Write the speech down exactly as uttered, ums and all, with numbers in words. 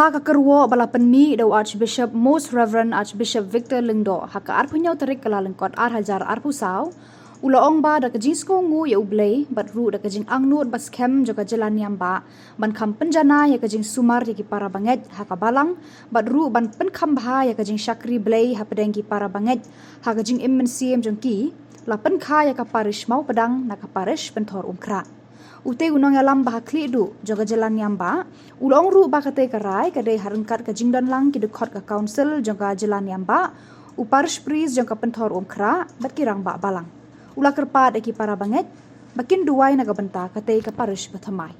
Ka kyrwoh ba la pynmih da u Archbishop Most Reverend Archbishop Victor Lyngdoh ha ka arphew hynñiew tarik Kyllalyngkot ar hajar arphew saw, u la ong ba da ka jingsngewnguh ïa U Blei bad ruh da ka jingangnud ba skhem jong ka jylla niam bah ban kham pynjanai ïa ka jingsumar ïa ki para bangeit ha ka balang bad ruh ban pynkham bha ïa ka jingshakri Blei hapdeng ki para bangeit ha ka jingim mynsiem jong ki, la pynkha ïa ka parish Mawpdang na ka parish Pynthorumkhrah. Utei u nongïalam ba ha khlieh duh jong ka jylla niam bah u la ong ruh ba katei ka rai ka dei ha ryngkat ka jingdon lang ki dkhot ka council jong ka jylla niam bah, u parish priest jong ka Pynthorumkhrah bad ki rangbah balang. U la kyrpad ïa ki para bangeit ba kin duwai na ka bynta katei ka parish bathymmai.